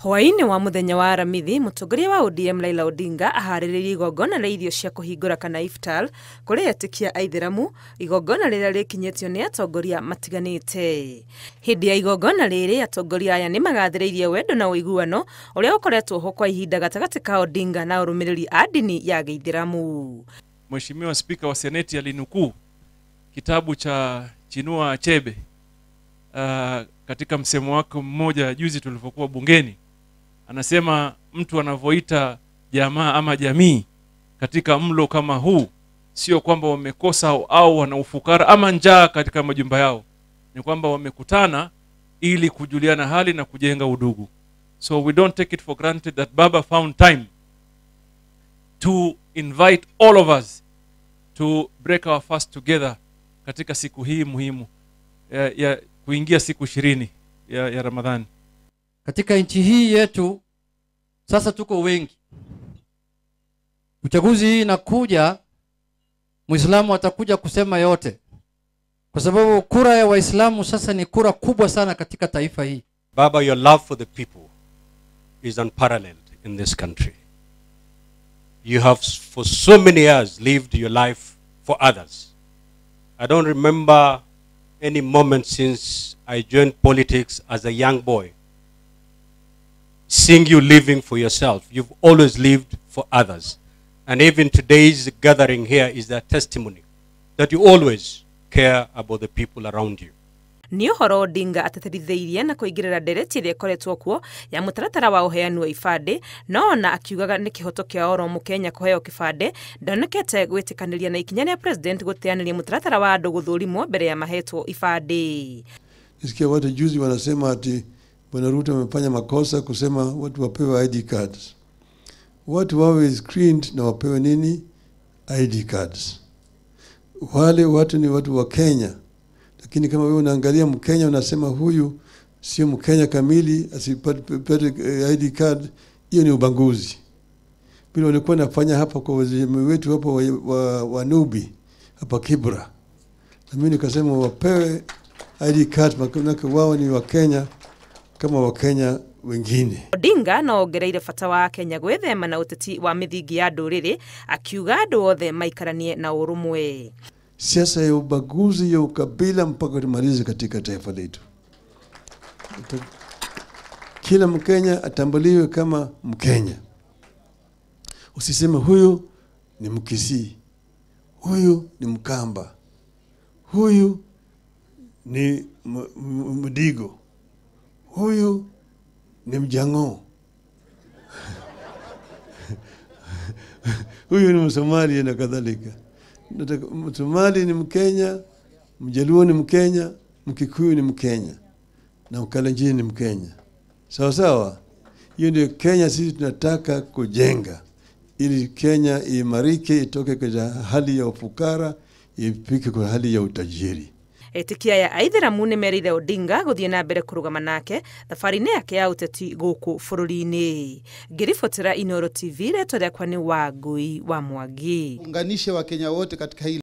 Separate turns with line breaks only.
Hwaĩ-inĩ wa mũthenya wa Aramithi, mũtongoria wa ODM Raila Odinga aharĩrĩirie igongona rĩa irio cia kũhingũra kana iftar kũrĩ etĩkia aithĩramu, igongona rĩrĩa rĩkinyĩtio nĩ atongoria matiganĩte. Hĩndĩ ya igongona rĩrĩ, atongoria aya nĩ magathĩrĩirie wendo na ũiguano ũrĩa ũkoretwo ho kwa ihinda gatagatĩ ka Odinga na arũmĩrĩri a ndini ya Gĩithĩramu.
Mheshimiwa Spika wa Seneti alinukuu kitabu cha Chinua Achebe katika msemo wake mmoja juzi tulipokuwa bungeni. Anasema mtu anavoita jamaa ama jamii katika mlo kama huu, sio kwamba wamekosa au wana ufukara ama njaa katika majumba yao, ni kwamba wamekutana ili kujuliana hali na kujenga udugu. So we don't take it for granted that Baba found time to invite all of us to break our fast together katika siku hii muhimu ya kuingia siku 20 ya Ramadhani.
Katika nchi hii yetu sasa tuko wengi. Uchaguzi hii inakuja, Muislamu atakuja kusema yote, kwa sababu kura ya Waislamu sasa ni kura kubwa sana katika taifa hii.
Baba, your love for the people is unparalleled in this country. You have for so many years lived your life for others. I don't remember any moment since I joined politics as a young boy seeing you living for yourself. You've always lived for others. And even today's gathering here is a testimony that you always care about the people around you.
Nĩ ũhoro Odinga ateterithĩirie na kũingĩrĩra ndereti ĩrĩa ĩkoretwo kuo ya mũtaratara wa ũheani wa ibandĩ, no ona akiugaga nĩ kĩhoto kĩa oro mũkenya kũheo kĩbandĩ, ndonekete gwĩtĩkanĩria na ikinya rĩa president gũteanĩria mũtaratara wa andũ gũthũrimwo mbere ya mahetwo ibandĩ.
Nisikia watu juzi wanasema ati Bwana Ruto amefanya makosa kusema watu wapewe ID cards. Watu wawe screened na wapewe nini? ID cards. Wale watu ni watu wa Kenya. Lakini kama wewe unaangalia Mkenya unasema huyu sio Mkenya kamili, asipate ID card, hiyo ni ubaguzi. Bila walikuwa nafanya hapa kwa wazee wetu hapa wa Nubi, hapa Kibra. Na mimi nikasema wapewe ID card maana wao ni wa Kenya kama Wakenya wengine.
Odinga no ongereire bata wa Kenya gwĩthema na ũteti wa mĩthingi ya ndũrĩrĩ, akiuga andũ othe maikaranie na ũrũmwe.
Siasa ya ubaguzi ya ukabila mpaka tumalize katika taifa letu. Kila Mkenya atambuliwe kama Mkenya. Usiseme huyu ni Mkisii, huyu ni Mkamba, huyu ni Mdigo, huyu ni Mjango, huyu ni Msomali na kadhalika. Msomali ni Mkenya, Mjaluo ni Mkenya, Mkikuyu ni Mkenya, na Mkalenjin ni Mkenya. Sawa sawa. Hiyo ndio Kenya sisi tunataka kujenga, ili Kenya imarike, itoke kwa hali ya ufukara ifike kwa hali ya utajiri.
Etĩkia ya aithĩramu nĩ merĩire Odinga gũthiĩ na mbere kũrũgama nake thabarĩ-inĩ yake ya ũteti gũkũ bũrũri-inĩ. Ngĩribotera Inooro TV, rĩtwa rĩakwa nĩ Wangũi wa Mwangi.
Unganishe Wakenya wote katika hili.